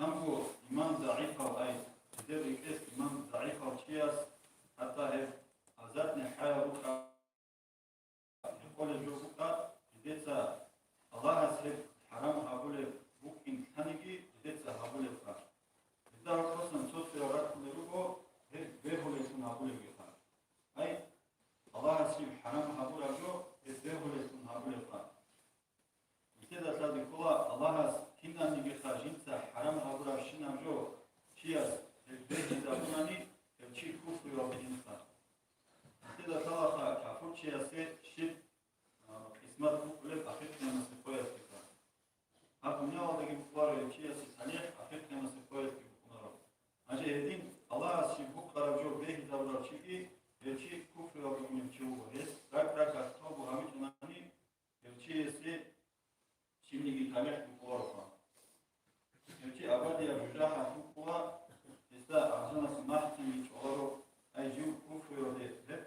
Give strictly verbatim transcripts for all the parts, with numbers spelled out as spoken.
Гьанго иман загӀипал, ай, жидер рекӀелъ иман загӀипал чияс, хӀатта гьеб азартни хӀаял рукӀа, гьекъолеб жо букӀа, жидеца Аллагьас гьеб хӀарам гьабулеб букӀин лъаниги, жидеца гьабулебха. Гьезда гьоркьосан цо-цоял ракӀулел руго, гьеб бегьулеллъун гьабулебгиха. Ай, Аллагьас жиб хӀарам гьабураб жо, гьеб бегьулеллъун гьабулебха. Нилъеда лъазе ккола, Аллагьас кинанигиха жинца хӀарам гьабурабщинаб жо чияс гьеб бегьизабунани, гьев чи куфруялда инха. Нилъеда лъалаха кафурчиясе щиб, а, къисмат букӀулеб ахир къиямасеб къоялъеха. Гьаб дуниялалдаги букӀунаро гьев чиясе талихӀ, ахир къиямасеб къоялъги букӀунаро. Гьанже гьедин Аллагьас жиб букӀараб жо бегьизабурав чиги, гьев чи куфруялда унев чи вуго, гьес ракӀ-ракӀалъ тавбу гьабичӀунани, гьев чиясе щибниги талихӀ букӀулароха. Гьев чи абадияб жужахӀалъ вукӀуна, гьесда алжаналъул махӀцамги чӀваларо, ай жив куфруялде гьеб,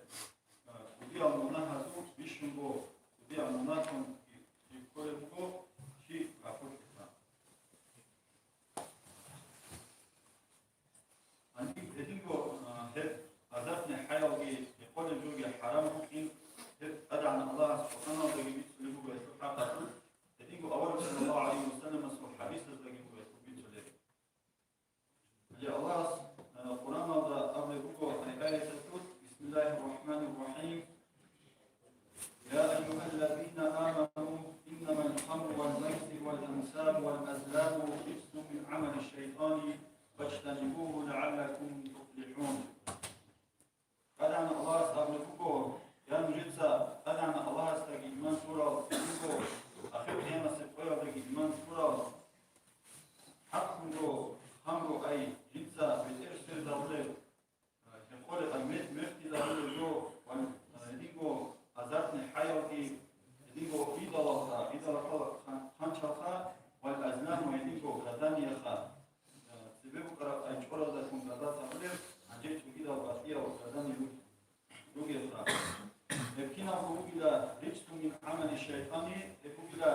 а, кӀудиял мунагьазул бищунго, кӀудиял мунагьлъун жив кколеб буго, чи кафурлъиха. Гьаниб гьединго, а, гьеб азартни хӀаялги, гьекъолеб жоги хӀарам букӀин, гьеб ТӀадегӀан Аллагьас Къуръаналдаги бицунеб буго гьелъул хӀакъалъулъ, гьединго авараг саллаллагьу гӀалайгьи вассаламасул хӀадисаздаги буго гьелъул бицунеб. Гьале Аллагьас, а, Къуръаналда абулеб буго гьай аяталъулъ: بسم الله الرحمن الرحيم. يا أيها الذين آمنوا إنما الخمر والميسر والأنصاب والأزلام رجس من عمل الشيطان فاجتنبوه لعلكم تفلحون. ТӀадегӀан Аллагьас абулеб буго, я нужеца ТӀадегӀан Аллагьасдаги иман лъурал, ахир къиямасеб къоялдаги иман лъурал, хӀакълъунго хамру, ай, жинца бетӀер сверзабулеб, гьекъолеб, ай, мед мехтизабулеб жо, ва, а, гьединго азартни хӀаялги, гьединго идолалха, идолалъул хъан-, хъанчалха, вал азлам, ва гьединго гаданияха, а, цебе букӀараб, ай, чӀоразда ккун гадатабулеб, гьанже цогидал батӀиял гадани ругелха. Гьеб кинабго бугила рижсун мин гӀамали шайтӀани, гьеб бугила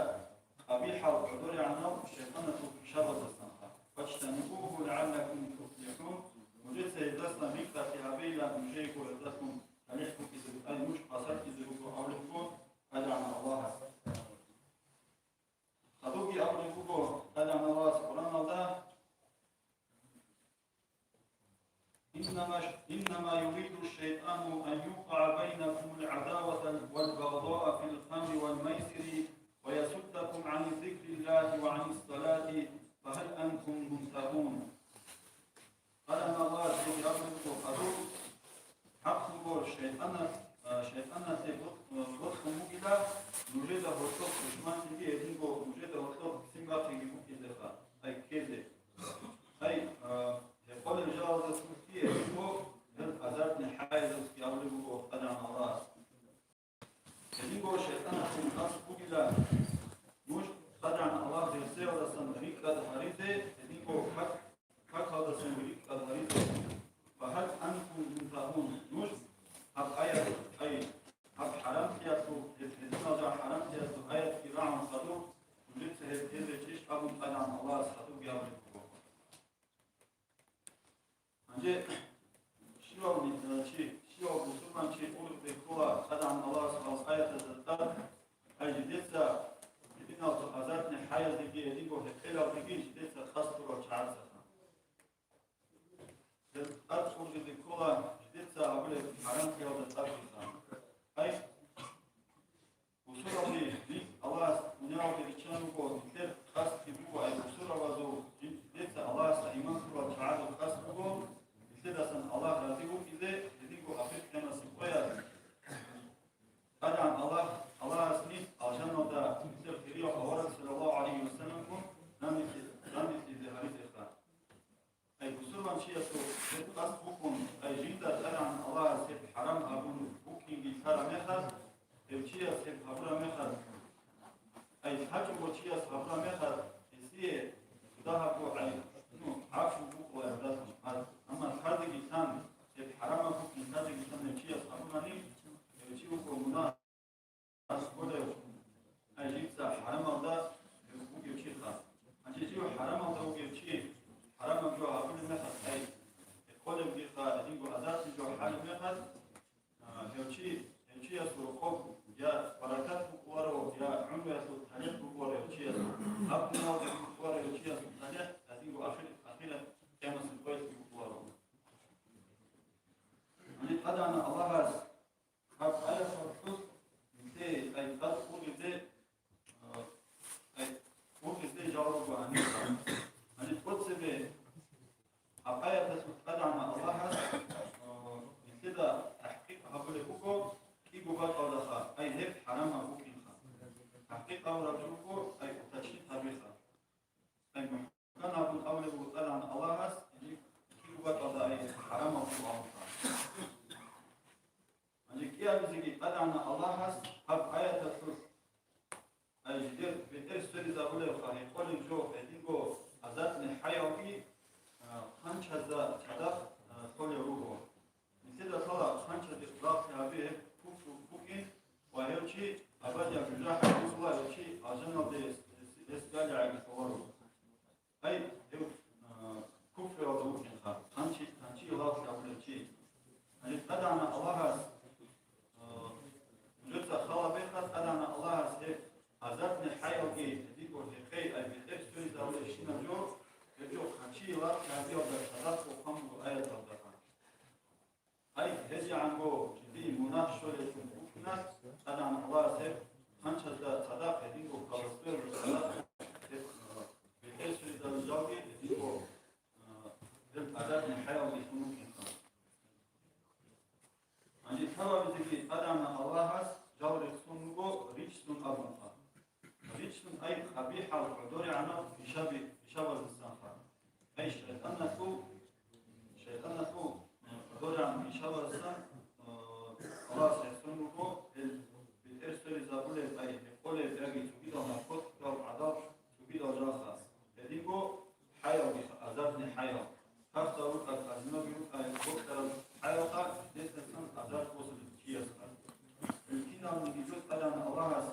къабихӀал гӀодорегӀанал шайтӀаналъул хӀишабаздасанха. Фажтанибугьу лааллакум туфлихун, нужеца гьездасан рикӀкӀалъи гьабейилан нужеего гьездалъун талихӀ букӀизе, ай, нуж хвасарлъизе руго абулеб буго ТӀадегӀан Аллагьас. Хадубги абулеб буго ТӀадегӀан Аллагьас Къуръаналда: إنما، إنما يريد الشيطان أن يوقع بينكم العداوة والبغضاء في الخمر والميسر ويصدكم عن ذكر الله وعن الصلاة فهل أنتم منتهون. ТӀадегӀан Аллагьас гьеб абулеб буго хадуб: хӀакълъун буго, шайтӀана-, а, шайтӀаналъе бо-, а, бокьун бугила нужеда гьоркьоб душманлъиги гьединго нужеда гьоркьоб ццин бахъиги букӀиндеха, ай, ккезе. Ай, а, гьекъолеб жалаздасулъги гьединго гьел азартни хӀаязулъги абулеб буго ТӀадегӀан Аллагьас. Гьединго шайтӀаналъул къасд бугила нуж ТӀадегӀан Аллагь гьерсиялдасан рикӀкӀад гьаризе, гьединго как-, какалдасан рикӀкӀад гьаризе. Ва гьал антум мунтагьун, нуж гьаб аят, ай, гьаб хӀарамлъиялъул, гьеб гьединал жал хӀарамлъиялъул аятги рагӀун хадуб, нужеца гьеб гьезечӀищ абун ТӀадегӀан Аллагьас хадубги абулеб буго. Гьанже щивав, э, чи, щивав бусурманчи ургъде ккола ТӀадегӀан Аллагьас гьал аятазда тӀад, ай, жидеца гьединал азартни хӀаяздеги гьединго гьекъелалдеги жидеца къасд гьабурал чагӀацаха. Гьел тӀад ургъде ккола жидеца гьабулеб хӀарамлъиялда тӀадги. Ай, бусурбаби рикӀ Аллагьас дуниялалде риччан руго, нилъер къасдги буго, ай, бусурбабазул жин-, жидеца Аллагьасда иман лъурал чагӀазул къасд буго, нилъедасан Аллагь рази вукӀизе, гьединго ахир къиямасеб къоялъ ТӀадегӀан Аллагь, Аллагьас нилъ алжаналда нилъер хирияв авараг саллаллагьу гӀалайгьи вассаламгун данделъи-, данделъизе гьаризеха. Ай, бусурманчиясул гьеб къасд букӀун, ай, жинда ТӀадегӀан Аллагьас гьеб хӀарам гьабун букӀинги лъараб мехалъ, гьев чияс гьеб гьабураб мехалъ, ай, лъачӀого чияс гьабураб мехалъ, гьесие дагьабго, ай, ну, гӀафу букӀуна гьеб, амма лъазеги лъан, гьеб хӀарамаб букӀин лъазеги лъан гьев чияс гьабунани, гьев чи вукӀун мунагь. Ай, жинца хӀарамалда вугев чиха. Гьанже жив хӀарамалда вугев чи, Гьабиялда цадахъ хъван буго аяталда. Гьай, гьедигӀанго жиндие мунагь щолелъун букӀиналъ, ТӀадегӀан Аллагьас гьеб хъанчазда цадахъ гьединго каласдуялда цадахъ гьеб, э, бетӀер сверизарулелги гьединго, э, гьеб азарни хӀаялги лъун вукӀинха. Гьанже лъабабизеги ТӀадегӀан Аллагьас жал рехсон руго ричцун абунха. Ричцун, ай, къабихӀал гӀодоригӀанал ишаби-, ишабаздасанха. Ай, шайтӀаналъул, шайтӀаналъул, э, гӀодоригӀанал ишабаздасан, э, Аллагьас рехсон руго, гьел бетӀер сверизабулеб, ай, гьекъолеб яги цогидал наркотикал гӀадал цогидал жалха. Гьединго хӀаялги, азартни хӀаял. Тахта рукӀа, казиноги рукӀа, бокьараб хӀаялха, гьесдасан азарт босулеб чиясха. Гьел киналниги жо ТӀадегӀан Аллагьас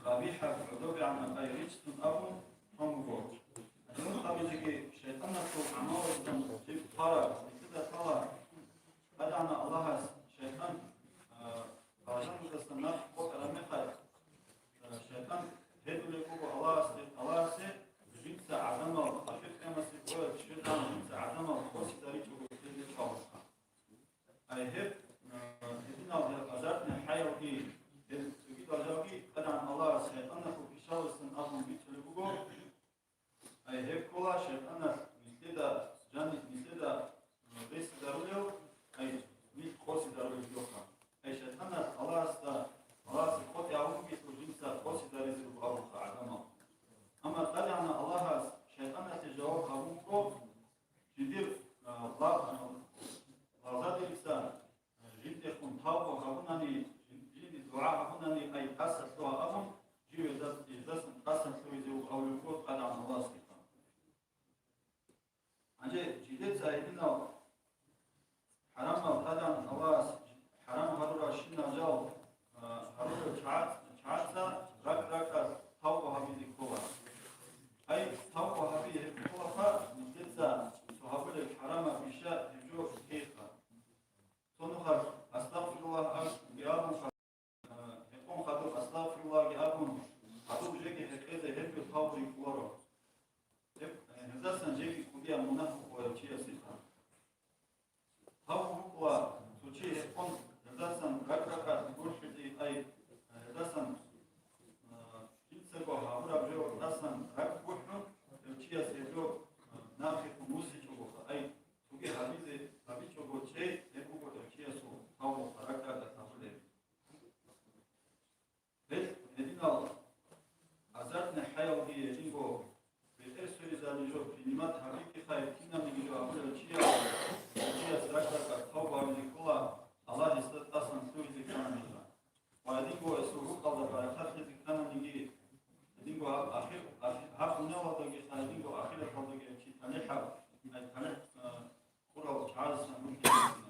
къабихӀаб гӀодобегӀанаб ай ричцун абун хъван буго. Гьанже абизеги шайтӀаналъул гӀамалазда жиб хъвараб, гьесда лъала ТӀадегӀан Аллагьас шайтӀан, а, бажаналдаса нахъ къотӀараб мехалъ, а, шайтӀан гьедулеб буго Аллагьасде, Аллагьасе жинца гӀадамал, ахир къиямасеб къоялъ щвезегӀан жинца гӀадамал къосидаричӀого гьезде чӀвалха. Ай гьеб, а, гьединал гьеб азартни хӀаялги, гьел цогидал жалги ТӀадегӀан Аллагьас шайтӀаналъул ишабаздасан абун бицунеб буго. Ай гьеб ккола шайтӀаналъ нилъеда, жани-, нилъеда, м, ресидарулев, ай, нилъ къосидарулев жохъа. Ай шайтӀаналъ Аллагьасда, Аллагьасе къотӀи гьабун бугелъул жинца къосидаризе руго абулха гӀадамал. Амма ТӀадегӀан Аллагьас шайтӀаналъе жаваб гьабун буго, жиндир, а, ла-, а, лагъзадерица жиндехун тавба гьабунани, жинде дугӀа гьабунани, ай, тӀаса лъугьа абун, жив гьезда-, гьездасан тӀаса лъугьизе вуго абулеб буго ТӀадегӀан Аллагьасдехун. Гьанже жидеца гьединал хӀарамал ТӀадегӀан Аллагьас хӀарам гьарурал щинал жал, а, гьарурал чагӀац-, чагӀаца ракӀ-ракӀалъ тавба гьабизе ккола. Ай, тавба гьаби гьеб кколаха, нилъеца цо гьабулеб хӀарамаб иша гьеб жо тейха. Цо нухалъ «Астагъфируллагь» абун, гьекъон хадуб «Астагъфируллагьги» абун, хадуб жеги гьекъезе гьебги тавбу рикӀкӀуларо. Гьеб, э, гьелдасан жеги кӀудияб мунагь букӀуна гьев чиясеха. Тавбу букӀуна, цо чи гьекъон, гьелдасан ракӀ-ракӀалъ гурхӀизе, ай, гьелдасан, э, жинцаго гьабураб жо тӀасан ракӀ гурхӀун, гьев чияс гьеб жо, э, нахъехун вуссичӀогоха, ай, цоги гьабизе гьабичӀого чӀей, гьеб буго гьев чиясул тавбу ракӀ-ракӀалъ гьабулеб. Гьел гьединал азартни хӀаялги гьединго бетӀер сверизарулел жо принимать гьабиги хай, кинабниги жо гьабулев чияс, чияс ракӀ-ракӀалъ тавба гьабизе ккола, Аллагь гьесда тӀасан лъугьизе ккананила. Ва гьединго гьесул рукъалда баракат лъезе ккананиги, гьединго гьаб ахир, ахир, гьаб дунялалдаги хай, гьединго ахираталдаги чи талихӀаб, ай, талихӀ, а, ккурал чагӀаздасан рухӀизе ккана.